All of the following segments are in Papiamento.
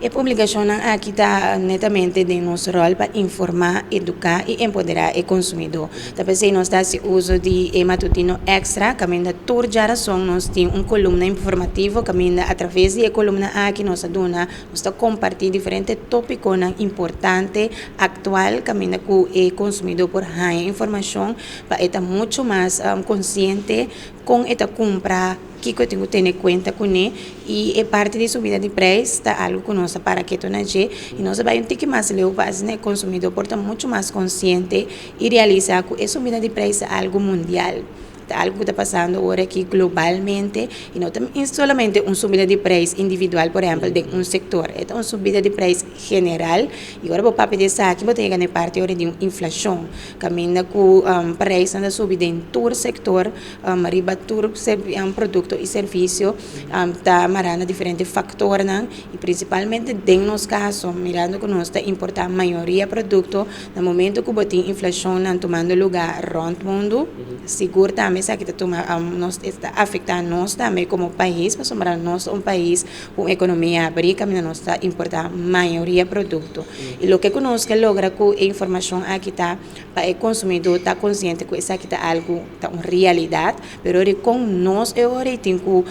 E publikashonnan aki ta netamente den nos ròl pa informá, eduká i empoderá e konsumidó. Ta p'esei nos ta hasi uso di e matutino Extra, kaminda tur djarason nos tin un kolumna informativo kaminda atraves di e kolumna aki nos ta duna, nos ta kompartí diferente tópikonan importante, aktual kaminda ku e konsumidó por haña informashon pa e ta muchu mas konsiente kon e ta kumpra, kiko e tin ku tene kuenta kuné i e parti di subida di preis ta algu ku nos ta para ketu na dje i nos a bai un tiki mas leu pa asina e konsumidó por ta muchu mas konsiente i realisá ku e subida di preis ta algu mundial, ta algu ku ta pasando ora aki globalmente i no ta solamente un subida di preis individual por ehèmpel den un sektor, e ta un subida di preis general i ora bo papia di esaki bo ta yega na e parti ora di un inflashon kaminda ku preisnan ta subi den tur sektor. Riba tur produkto i servisio ta mará na diferente faktornan i prinsipalmente den nos kaso mirando ku nos ta importá mayoria produkto na momento ku bo tin inflashonnan tumando lugá rònt mundu sigur tambe esaki ta tuma nos ta afektá nos tambe komo pais pasobra nos ta un pais ku un ekonomia abrí kaminda nos ta importá mayoria produkto i loke ku nos ke logra ku e informashon aki ta Pa e konsumidó ta konsiente ku esaki ta algu, ta un realidat, pero ori kon nos e ora ei tin ku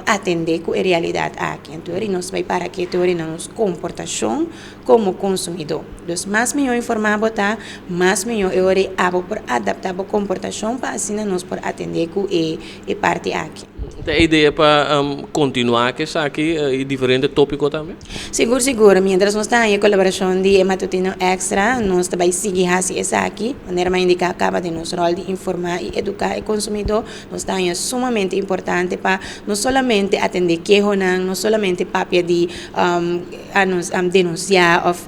atendé ku e realidat aki. Anto ori nos bai para ketu ori na nos komportashon komo konsumidó. Dus mas mihó informá bo ta, mas mihó e ora ei abo por adaptá bo komportashon pa asina nos por atendé ku e parti aki. Ta e idea pa kontinuá ku esaki i diferente tópiko tambe? Sigur sigur, miéntras nos ta haña e kolaborashon di e Matutino Extra, nos ta bai sigui hasi esaki. Manera mi a indiká kaba den nos ròl di informá i eduká e konsumidó, nos ta haña sumamente importante pa no solamente atendé kehonan, no solamente papia di denunsiá òf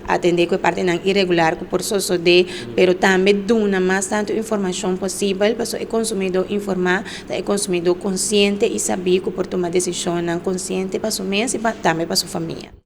Atendé ku e partinan iregular ku por sosodé, pero tambe duna mas tantu informashon posibel pasobra e konsumidó informá ta e konsumidó konsiente i sabí ku por tuma desishonnan konsiente pa su mes i tambe pa su famia.